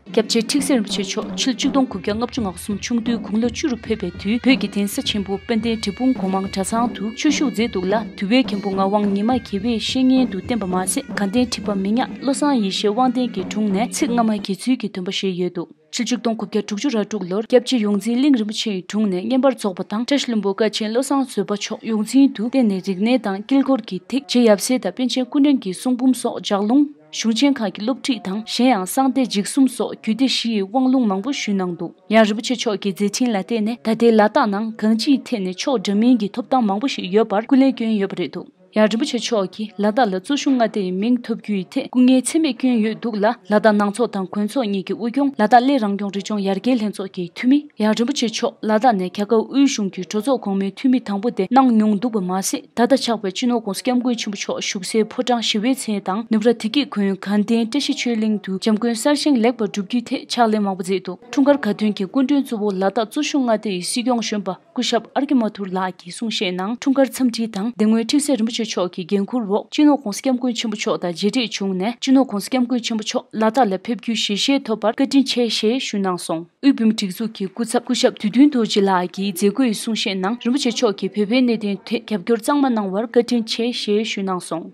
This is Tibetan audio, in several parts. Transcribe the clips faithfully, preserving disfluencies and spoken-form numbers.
སྐྱབས་རྗེ་ཁྲིག་སེ་རིན་པོ་ཆེ་མཆོག་ཕྱི་ལོ་ཆིག་སྟོང་དགུ་བརྒྱ་ལྔ་བཅུ་ང་གསུམ་ཆུང་དུས་དགུང་ལོ་བཅུ་རུ་ཕེབས་པའི་དུས། བོད་ཀྱི་གདན་ས་ཆེན་པོ་དཔལ་ལྡན་འབྲས་སྤུངས་སྒོ་མང་གྲྭ་ཚང་དུ་ཆོས་ཞུགས་མཛད་འདུག་ལ། དུ་བའི་མཁན་པོ་ངག་དབང་ཉི་མ་དགེ་བའི་བཤེས་གཉེན་དུ་བསྟེན་པ་མ་ཟད། དགའ་ལྡན་ཁྲི་པ་མི་ཉག་བློ་བཟང་ཡེ་ཤེས་དབང་ལྡན་གྱི་དྲུང་ནས་ཚིག་སྔ་མ་དགེ་ཚུལ་གྱི་འདོན་པ་བཞེས་ཡོད་འདུག་ཕྱི་ལོ་ཆིག་སྟོང་དགུ་བརྒྱ་དྲུག་ཅུ་རེ་དྲུག་ལོར་སྐྱབས་རྗེ་ཡོངས་འཛིན་གླིང་རིན་པོ་ཆེའི་དྲུང་ནས་བསྙེན་པར་རྫོགས་པ་དང་། བཀྲ་ཤིས་ལྷུན་པོ་ཀ་ཆེན་བློ་བཟང་བཟོད་པ་མཆོག་ཡོངས་འཛིན་དུ་བསྟེན་ནས། རིག་གནས་དང་དཀྱིལ་འཁོར་གྱི་ཐེག་ཆེན་ཡབ་སྲས་དང་པཎ་ཆེན་སྐུ་ཕྲེང་གི་གསུང་འབུམ་སོགས་ལྗགས་ལུང་། གཞུང་ཆེན་ཁག་གི་སློབ་ཁྲིད་དང་། གཞན་ཡང་གསང་བདེ་འཇིགས་གསུམ་སོགས་རྒྱུད་སྡེ་བཞི་ཡི་དབང་ལུང་མང་པོ་ཞུས་གནང་འདུག་ཡང་རིན་པོ་ཆེ་མཆོག་གི་མཛད་འཕྲིན་ལ་བརྟེན་ནས། ད་ལྟའི་ལ་དྭགས་ནང་གང་ཅིའི་ཐད་ནས་ཕྱོགས་འདྲ་མིན་གྱི་ཐོབ་ཐང་མང་པོ་ཞིག་ཡོད་པར་སྐུ་ལས་བསྐྱོན་ཡོད་པ་རེད་འདུག་ཡང་རིན་པོ་ཆེ་མཆོག་གིས་ལ་དྭགས་ལ་གཙོ་གཞུང་མངའ་སྡེ་ཡི་མིང་ཐོབ་རྒྱུའི་ཐད་སྐུ་ངལ་ཚད་མེད་བསྐྱོན་ཡོད་འདུག་ལ། ལ་དྭགས་ནང་ཚོགས་དང་གོན་ཚོགས་གཉིས་ཀྱི་དབུ་སྐྱོང་། ལ་དྭགས་གླེ་རང་སྐྱོང་རི་ལྗོངས་ཡར་རྒྱས་ལྷན་ཚོགས་ཀྱི་འཐུས་མི། ཡང་རིན་པོ་ཆེ་མཆོག་ལ་དྭགས་ནས་རྒྱ་གར་དབུས་གཞུང་གི་གྲོས་ཚོགས་གོང་མའི་འཐུས་མི་དང་པོ་དེ་གནང་མྱོང་འདུག་པ་མ་ཟད། ད་ལྟ་ཆགས་པའི་སྤྱི་ནོར་༧གོང་ས་༧སྐྱབས་མགོན་ཆེན་པོ་མཆོག་བཞུགས་སའི་ཕོ་བྲང་ཞི་བའི་མཚན་དང་། ནུབ་ར་བདེ་སྐྱིད་དགོན། དགའ་ལྡན་བཀྲ་ཤིས་ཆོས་གླིང་དུ་འཇམ་མགོན་གསར་བཞེངས་ལེགས་པར་གྲུབ་རྒྱུའི་ཐད་ཕྱག་ལས་མང་པོ་མཛད་འདུག་འཁྲུངས་སྐར་དགའ་སྟོན་གྱི་སྐུ་མགྲོན་གཙོ་བོ་ལ་དྭགས་གཙོ་གཞུང་མངའ་སྡེ་ཡི་སྲིད་སྐྱོང་གཞོན་པ་སྐུ་ཞབས་ཨར་ཀི་མ་ཐུར་ལགས་ཀྱིས་གསུང་བཤད་ནང་། འཁྲུངས་སྐར་འཚམས་འདྲི་དང་། དེ་སྔོན་ཁྲིག་སེ་རིན་པོ་ཆེ་མཆོག་གི་འགན་འཁུར་འོག་སྤྱི་ནོར་༧གོང་ས་༧སྐྱབས་མགོན་ཆེན་པོ་མཆོག་དང་མཇལ་འཕྲད་བྱུང་ནས། སྤྱི་ནོར་༧གོང་ས་༧སྐྱབས་མགོན་ཆེན་པོ་མཆོག་ལ་དྭགས་ལ་ཕེབས་རྒྱུའི་ཞལ་བཞེས་ཐོབ་པར་བཀའ་དྲིན་ཆེ་ཞེས་ཞུས་གནང་སོང་། དབུས་བོད་མིའི་སྒྲིག་འཛུགས་ཀྱི་སྐུ་ཚབ་སྐུ་ཞབས་དུས་སྟོན་རྡོ་རྗེ་ལགས་ཀྱིས་མཛད་སྒོའི་གསུང་བཤད་ནང་། རིན་པོ་ཆེ་མཆོག་གིས་བོད་པའི་གནད་དོན་ཐད་རྒྱབ་སྐྱོར་གཙང་མ་གནང་བར་བཀའ་དྲིན་ཆེ་ཞེས་ཞུས་གནང་སོང་།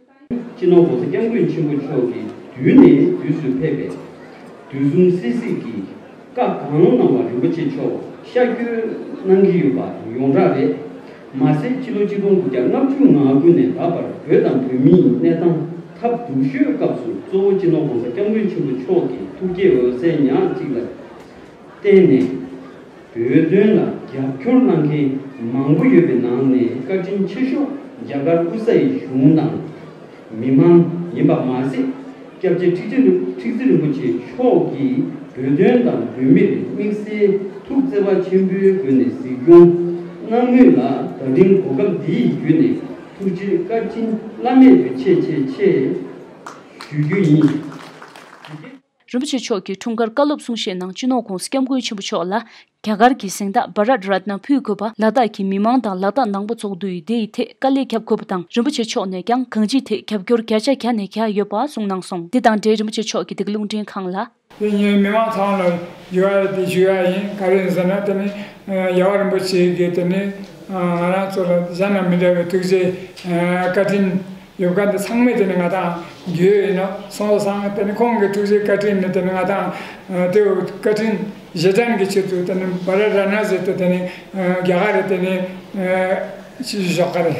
སྤྱི་ནོར་༧གོང་ས་༧སྐྱབས་མགོན་ཆེན་པོ་མཆོག་གིས་དུས་ནས་དུས་སུ་ཕེབས་པའི་དུས་གསུམ་སྲིད་སྲིད་ཀྱི་བཀའ་གང་གནང་བ་རིན་པོ་ཆེ་མཆོག་ཤར་བསྐྱོད་གནང་གི་ཡོད་པ་ཡོངས་གྲགས་རེད། མ་ཟད། ཕྱི་ལོ་ཆིག་སྟོང་དགུ་བརྒྱ་ལྔ་བཅུ་ང་དགུ་ནས་ད་བར་བོད་དང་བོད་མིའི་གནས་སྟངས་སྟབས་སྡུག་ཤོས་སྐབས་སུ། གཙོ་བོ་སྤྱི་ནོར་༧གོང་ས་༧སྐྱབས་མགོན་ཆེན་པོ་མཆོག་གི་ཐུགས་བསྐྱེད་འོད་ཟེར་ཉག་གཅིག་ལ་བརྟེན་ནས། བོད་དོན་ལ་རྒྱབ་སྐྱོར་གནང་མཁན་མང་པོ་ཡོད་པའི་ནང་ནས། བཀའ་དྲིན་ཆེ་ཤོས་རྒྱ་གར་དབུས་ས་ཡི་གཞུང་དང་མི་མང་ཡིན་པ་མ་ཟད། སྐྱབས་རྗེ་ཁྲི་ཁྲི་ཁྲི་ཙི་རིན་པོ་ཆེ་མཆོག་གིས་བོད་དོན་དང་བོད་མིར་དམིགས་བསལ་ཐུགས་བརྩེ་བ་ཆེན་པོའི་སྒོ་ནས་གཟིགས་སྐྱོང་གནང་མུས་ལ། ད་རིང་གོ་སྐབས་འདིའི་བརྒྱུད་ནས་ཐུགས་རྗེ་བཀའ་དྲིན་བླ་མེད་དུ་ཆེ་ཆེ་ཆེ་ཞུ་རྒྱུ་ཡིན། རིན་པོ་ཆེ་མཆོག་གིས་འཁྲུངས་སྐར་བཀའ་སློབ་གསུང་བཤད་ནང་། སྤྱི་ནོར་༧གོང་ས་༧སྐྱབས་མགོན་ཆེན་པོ་མཆོག་ལ་རྒྱ་གར་གྱི་གཟེངས་རྟགས་བྷ་རཏ་རཏྣ་ཕུལ་དགོས་པ། ལ་དྭགས་ཀྱི་མི་མང་དང་ལ་དྭགས་ནང་པ་ཚོགས་འདུ་ཡིས་དེ་ཡི་ཐད་དཀའ་ལས་བརྒྱབ་དགོས་པ་དང་། རིན་པོ་ཆེ་མཆོག་ནས་ཀྱང་གང་ཅིའི་ཐད་རྒྱབ་སྐྱོར་བརྒྱ་ཆ་བརྒྱ་ནས་བརྒྱ་ཡོད་པ་གསུངས་གནང་སོང་། དེ་དང་འབྲེལ་རིན་པོ་ཆེ་མཆོག་གིས་འདི་ག་རླུང་འཕྲིན་ཁང་ལ། དེ་ཉིད་མི་མང་ཚང་ལ་ཞུ་བ་དེ་ཞུ་ཡ་ཡིན། ག་རེ་ཡིན་ཟེར་ན། དེ་ནི་རྒྱལ་བ་རིན་པོ་ཆེ་གིས་དེ་ནི་ང་རང་ཚོ་ལ་གཞན་དང་མི་འདྲ་བའི་ཐུགས་རྗེ་བཀའ་དྲིན་ཡོད་མཁན་དེ་ཚང་མས་དེ་ནི་ང་དང་རྒྱུས་ཡོད་ནོ་སོང་ཙང་། དེ་ནི་ཁོང་གི་ཐུགས་རྗེ་བཀའ་དྲིན་ནི་དེ་ནི་ང་དང་དེ་བཀའ་དྲིན་རྗེས་དྲན་གྱི་ཆེད་དུ་དེ་ནི་བྷ་རཏ་རཏྣ་ཟེར་དུས་དེ་ནི་རྒྱ་གར་རེ་དེ་ནི་ཅི་ཞུ་ཞོག་ག་རེ།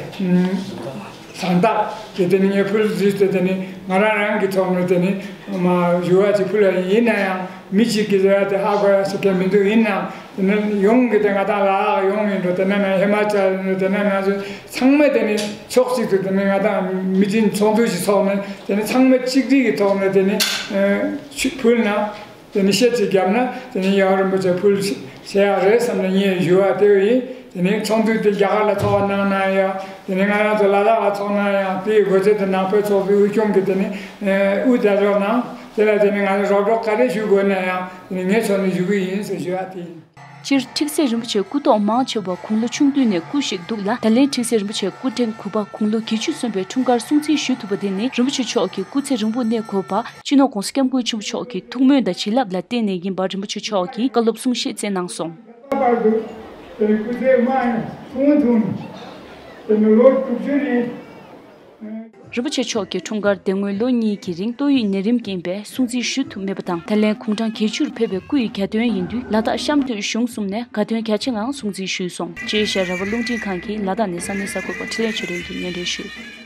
གཟེངས་རྟགས་དེ་དེ་ནི་ངས་ཕུལ་རྩིས་ཏེ། དེ་ནི་ང་རང་རང་གི་ཐོག་ནས་དེ་ནི་མ་ཞུ་བ་ཅིག་ཕུལ་ཡ་ཡིན། ཡིན་ན་ཡང་མི་གཅིག་གིས་ཟེར་ཡ་དེ་ཧ་གོ་ཡ་ཞིག་གང་མི་འདུག་ཡིན་ནའང་དེ་ནི་ཡོངས་ཀྱི་དེ་ང་དང་ལ་དྭགས་ཡོངས་ཡིན་འགྲོ། དེ་ནས་ན་ཧི་མ་ཅལ་ཡིན་འགྲོ། དེ་ནས་ན་ཚོ་ཚང་མས་དེ་ནི་ཕྱོགས་གཅིག་ཏུ་དེ་ནི་ང་དང་མི་གྲངས་ཚོགས་འདུ་ཞིག་ཚོགས་ནས། དེ་ནི་ཚང་མས་གཅིག་སྒྲིལ་གྱི་ཐོག་ནས་དེ་ནི་ཕུལ་ན། དེ་ནི་བཤད་ཅིག་བརྒྱབ་ན་དེ་ནི་ཡང་རིན་པོ་ཆེ་ཕུལ་བྱེད་ཡག་རེད་བསམ་ནས་ངས་ཞུ་བ་དེ་ཡིན། དེ་ནི་ཚོགས་འདུ་དེ་རྒྱ་གར་ལ་ཚོགས་གནང་ན་ཡང་། དེ་ནི་ང་རང་ཚོ་ལ་དྭགས་ལ་ཚོགས་གནང་ཡང་། དེའི་དགོས་ཆེད་དུ་ནང་པའི་ཚོགས་པའི་དབུས་སྐྱོང་གིས་དེ་ནི་དབུ་བརྒྱབ་རོགས་གནང་། དེ་ལ་དེ་ནི་ང་རང་རོགས་རོགས་ག་རེ་ཞུ་དགོས་ན་ཡང་། དེ་ནི་ངས་ཚོགས་ནས་ཞུ་གི་ཡིན་ཟེར་ཞུ་བ་དེ་ཡིན། སྤྱིར་ཁྲིག་སེ་རིན་པོ་ཆེ་སྐུ་ཐོག་མང་ཆེ་བ་དགུང་ལོ་ཆུང་དུས་ནས་སྐུ་གཤེགས་འདུག་ལ། ད་ལན་ཁྲིག་སེ་རིན་པོ་ཆེ་སྐུ་ཕྲེང་དགུ་པ་དགུང་ལོ་བརྒྱད་ཅུ་སོན་པའི་འཁྲུངས་སྐར་སྲུང་བརྩི་ཞུ་ཐུབ་པ་དེ་ནི་རིན་པོ་ཆེ་མཆོག་གི་སྐུ་ཚེ་རིང་པོ་གནས་དགོས་པ། སྤྱི་ནོར་༧གོང་ས་༧སྐྱབས་མགོན་ཆེན་པོ་མཆོག་གི་ཐུགས་སྨོན་དང་བྱིན་རླབས་ལ་བརྟེན་ནས་ཡིན་པ་རིན་པོ་ཆེ་མཆོག་གིས་བཀའ་སློབ་གསུང་བཤད་མཛད་གནང་སོང་། ལྷག་པར་དུ་དེ་རིང་སྐུ་ཚེ་དམའ་ཡང་ཐུང་ཐུང་། དེ་ནི་ལོ་དྲུག་ཅུ་རེད། རིན་པོ་ཆེ་མཆོག་གི་འཁྲུངས་སྐར་དེ་སྔོན་ལོ་གཉིས་ཀྱི་རིང་ཏོག་དབྱིབས་ནད་རིམས་རྐྱེན་པས་སྲུང་བརྩི་ཞུ་ཐུབ་མེད་པ་དང་། ད་ལན་དགུང་གྲངས་བརྒྱད་ཅུར་ཕེབས་པའི་སྐུ་ཡི་གྱ་སྟོན་ཡིན་དུས། ལ་དྭགས་གཤམ་སྟོད་གཞུང་གསུམ་ནས་དགའ་སྟོན་རྒྱ་ཆེ་ངང་སྲུང་བརྩི་ཞུས་སོང་། ཅེས་ཤར་ར་བ་རླུང་འཕྲིན་ཁང་གིས་ལ་དྭགས་ནས་ས་གནས་གསར་འགོད་པ་འཕྲིན་ལས་ཆོས་སྒྲོན་གྱིས་སྙན་སྒྲོན་ཞུས།